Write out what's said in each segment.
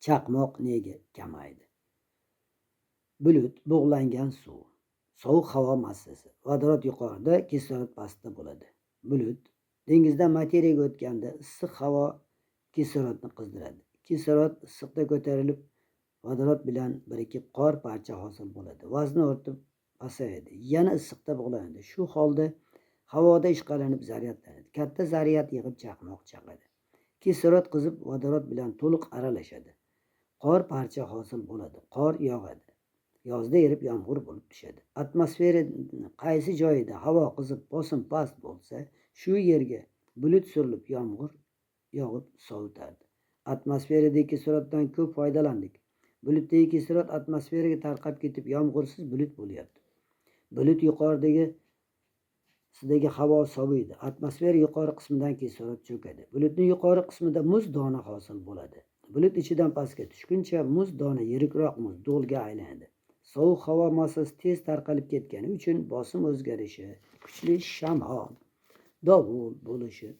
Chaqmoq nega kamaydi? Bulut, bug'langan suv, sovuq havo massasi. Vodorod yuqorida, kislorod pastda bo'ladi. Bulut dengizdan materiyaga o'tganda issiq havo kislorodni qizdiradi. Kislorod issiqda ko'tarilib, vodorod bilan birikib qor parcha hosil bo'ladi. Vazni ortib pasayadi. Yana issiqda bug'lanadi. Shu holda havoda ishqalanib zaryadlanadi. Katta zaryad yig'ib chaqmoq chaqadi. Kislorod qizib vodorod bilan to'liq aralashadi. Qor parcha hosil bo'ladi. Qor yog'adi. Yozda erib yomg'ir bo'lib tushadi. Atmosferaning qaysi joyida havo qizib, bosim past bo'lsa, shu yerga bulut surilib yomg'ir yog'ib sovitardi. Atmosferadagi kisloroddan ko'p foydalandik. Bulutdagi kislorod atmosferaga tarqab ketib, yomg'irsiz bulut bo'lyapti. Bulut yuqoridagi sidagi havo soviydi. Atmosfera yuqori qismidan kislorod cho'kadi. Bulutning yuqori qismida muz dona hosil bo'ladi. Bulut ichidan pastga tushguncha muz dona yirikroq muz do'lga aylanadi. Sovuq havo massasi tez tarqalib ketgani uchun bosim o'zgarishi, kuchli shamol, dovul bo'lishi,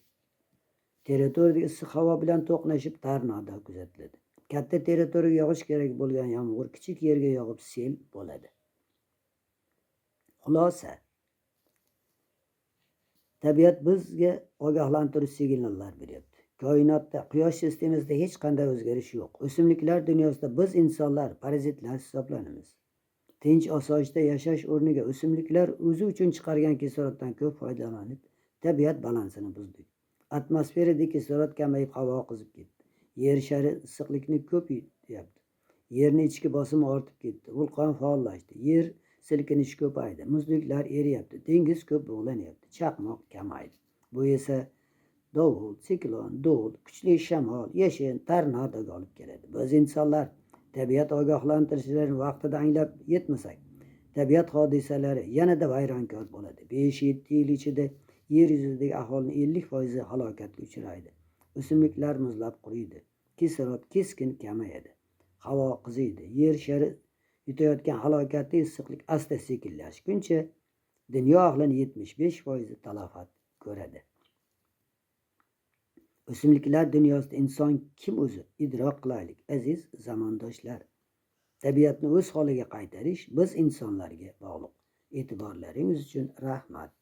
territoriyadagi issiq havo bilan to'qnashib tornado kuzatiladi. Katta territoriyaga yog'ish kerak bo'lgan yomg'ir kichik yerga yog'ib sel bo'ladi. Xulosa. Tabiat bizga ogohlantirish signallar beryapti. Koinotda, quyosh sistemasida hech qanday o'zgarish yo'q. O'simliklar dunyosida biz insonlar parazitlar hisoblanamiz. Tinch osoyishta yashash o'rniga o'simliklar o'zi uchun chiqargan kisloroddan ko'p foydalanib, tabiat balansini buzdik. Atmosferada kislorod kamayib, havo qizib ketdi. Yer shari issiqlikni ko'p yutyapti. Yerni ichki bosimi ortib ketdi. Vulqon faollashdi. Yer silkinishi ko'paydi. Muzliklar eriyapti. Dengiz ko'p bug'lanyapti. Chaqmoq kamaydi. Bu esa dovul, siklon, do'l, kuchli shamol, yashin, tornadoga olib keladi. Biz insonlar tabiat ogohlantirishlarini vaqtida anglab yetmasak, tabiat hodisalari yanada vayronkor bo'ladi. 5-7 yil ichida yer yuzidagi aholining 50% halokatga uchraydi. O'simliklar muzlab quriydi. Kislorod keskin kamayadi. Havo qiziydi. Yer shari yutayotgan halokatli issiqlik asta sekinlashguncha dunyo ahlining 75% talafot ko'radi. O'simliklar dunyosida inson kim o'zi? Idrok qilaylik, aziz zamondoshlar. Tabiatni o'z holiga qaytarish biz insonlarga bog'liq. E'tiborlaringiz uchun rahmat.